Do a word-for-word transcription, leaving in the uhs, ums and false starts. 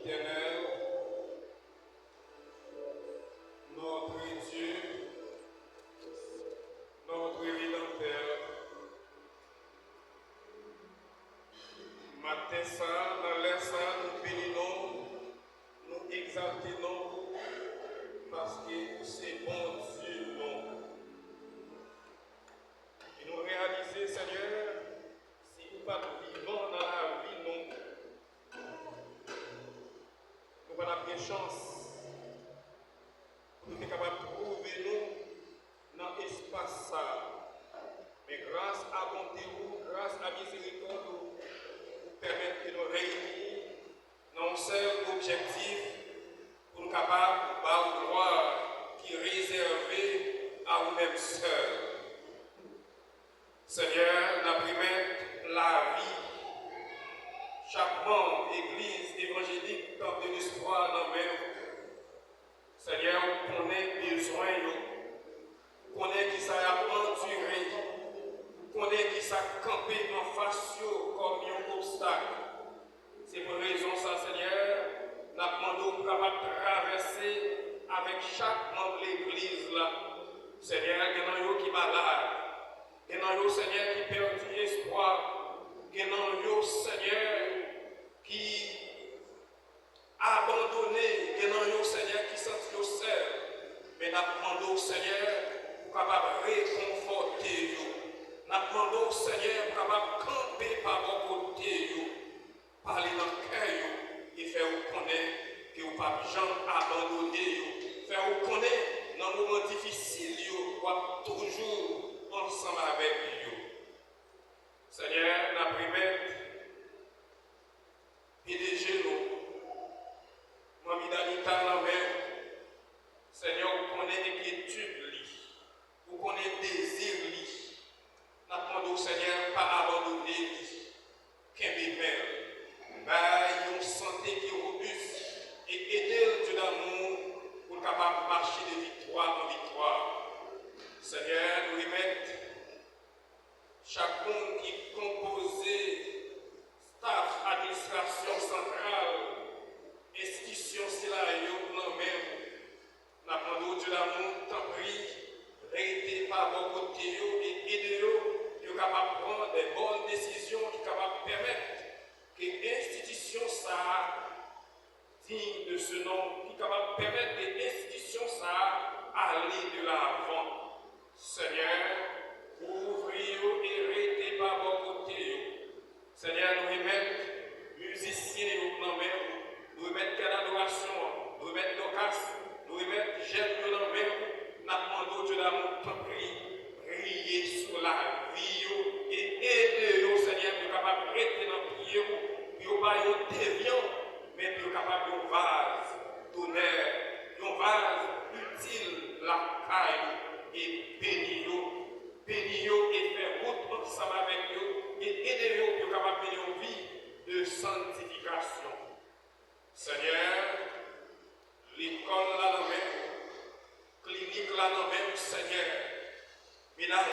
Éternel, notre Dieu, notre Rédempteur, maten sa, nan lè sa, nou beni non, nou egzalte non, paske ou se Bondye non. E nou reyalize, Senyè, si ou pa t vivan nan lavi nou, nou pa t ap gen chans pou nou te kapab twouve nou nan espas sa a. Men gras a bonte ou, gras a mizerikòd ou, ou pèmèt ke nou reyini nan yon sèl objektif, pou nou kapab ba w glwa ki rezève a ou menm sèl. Senyè, n ap remèt lavi chak manm Egliz Evanjelik Temple de l'Espoir nan men w. Senyè, ou konnen bezwen yo. Ou konnen kisa y ap andire. Ou konnen kisa k kanpe anfas yo kòm yon obstak. Se pou rezon sa, Senyè, n ap mande w pou kapab travèse avèk chak manm legliz la. Senyè, gen nan yo ki malad. Gen nan yo, Senyè, ki pèdi espwa. Gen nan yo, Senyè, ki abandone. Gen nan yo, Senyè, ki santi yo sèl. Men n ap mande w, Senyè, pou kapab rekonfòte yo. N ap mande w, Senyè, pou kapab kanpe pa bò kote yo. Pale nan kè yo e fè yo konnen ke ou p ap janm abandone yo. Fè yo konnen nan moman difisil yo, w ap toujou ansanm avèk yo. Senyè, n ap remèt P D G nou, Manmi Danita nan men w. Senyè, ou konnen enkyetid li. Ou konnen dezi li. N ap mande w, Senyè, pa abandone li. Kenbe men l. Bay yon sante ki wobis e ede l, Dye damou, pou l kapab mache de viktwa an viktwa. Senyè, nou remèt chak moun ki konpoze staf administrasyon santral enstitisyon sila yo nan men w. N ap mande w, Dye damou, tanpri, rete pa bò kote yo e ede yo pou yo kapab pran de bòn desizyon ki kapab pèmèt ke enstitisyon sa a digne de ce nom, ki kapab pèmèt ke enstitisyon sa a ale de lavan. Senyè, kouvri yo e rete pa bò kote yo. Senyè, nou remèt mizisyen yo nan men w. Nou remèt kè dadorasyon an. Nou remèt Dòkas. Nou remèt jèn yo nan men w. N ap mande w, Dye damou, tanpri, priye sou lavi yo e ede yo, Senyè, pou yo kapab rete nan pye w, pou yo pa yon devyan, men pou yo kapab yon vaz donè, yon vaz itil lakay ou, e beni yo. Beni yo e fè wout ansanm avèk yo, e ede yo pou yo kapab mennen yon vi de sanntifikasyon. Senyè, lekòl la nan men w, klinik la nan men w, Senyè. Mennaj